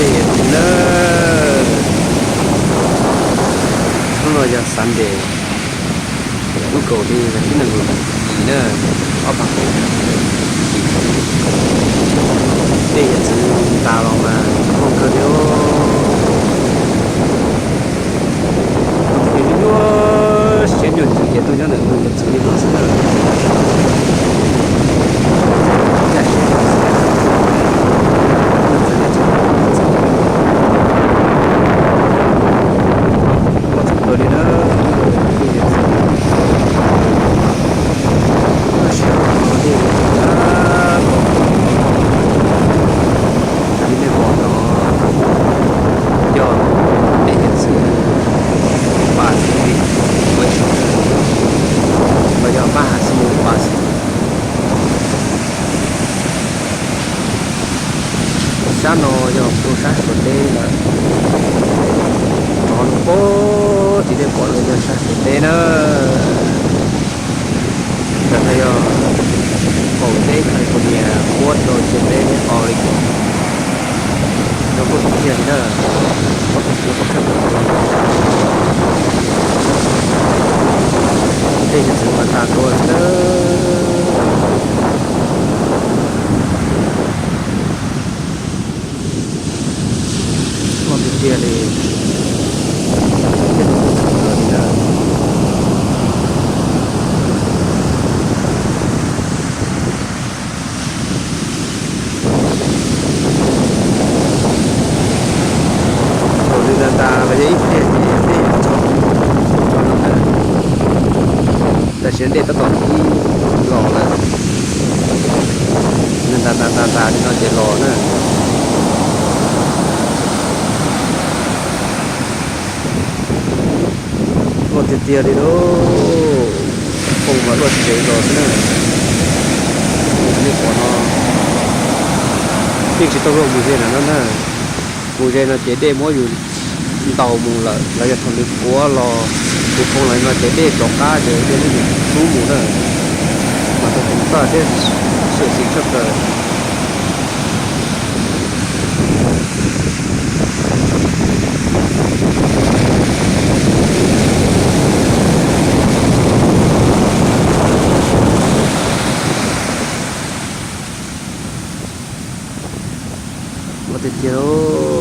Dej Hiav Txwv na, hnub no yog Sunday, lub kaum hli vas thib nees nkaum yim na, ob phav kaum yim. Dej Hiav Txwv ntas los mas kub kawg li os. Tus nyuaj nyuaj siab nyuaj ntxwv ces tuaj nyob ntawm tus Hiav Txwv li no xwb na. Ib yam siab nyuaj ntxwv, nyuaj ntxwv li txog tus Hiav Txwv, loj tshaj plaws li na. Dej Hiav Txwv, lub sij hawm no dej tab tom, raws li nej pom no, yog dej Hiav Txwv Paj Xib Lis Web Shop, los yog Paj Hav Xib Lis Paj Xib. Sab no yog puag sab Suav teb lawm, rov pem tim nej pom no yog sab Suav teb na. Ntawm no yog qaum teb California, puab rau ciam teb Oregon. Zoo nkauj tiag tiag li na. Dej Hiav Txwv mas tas ntua xwb na. Loj tiag tiag li, thiab tus kub tshaj plaws li na. Thaum nws ntas ntas los yog ib pliag ces dej yuav txhos no na. Tam sim no dej tab tom nqis los lawm, nws ntas ntas ntas ntas li no ces los na. Loj tiag tiag li lauj, poob mas luaj tsev zos xwb na. Nej pom no, yeej tsis tau luaj mus ze ntawm no na. Mus ze no ces dej muab yus ntaus mus lawm, los yog thaum nws puav los, nws poob los no ces dej rov qab ces cia li yus rub mus na. Mas tau ceev faj thiab xyuam xim tshaj plaws. Loj tiag tiag lauj.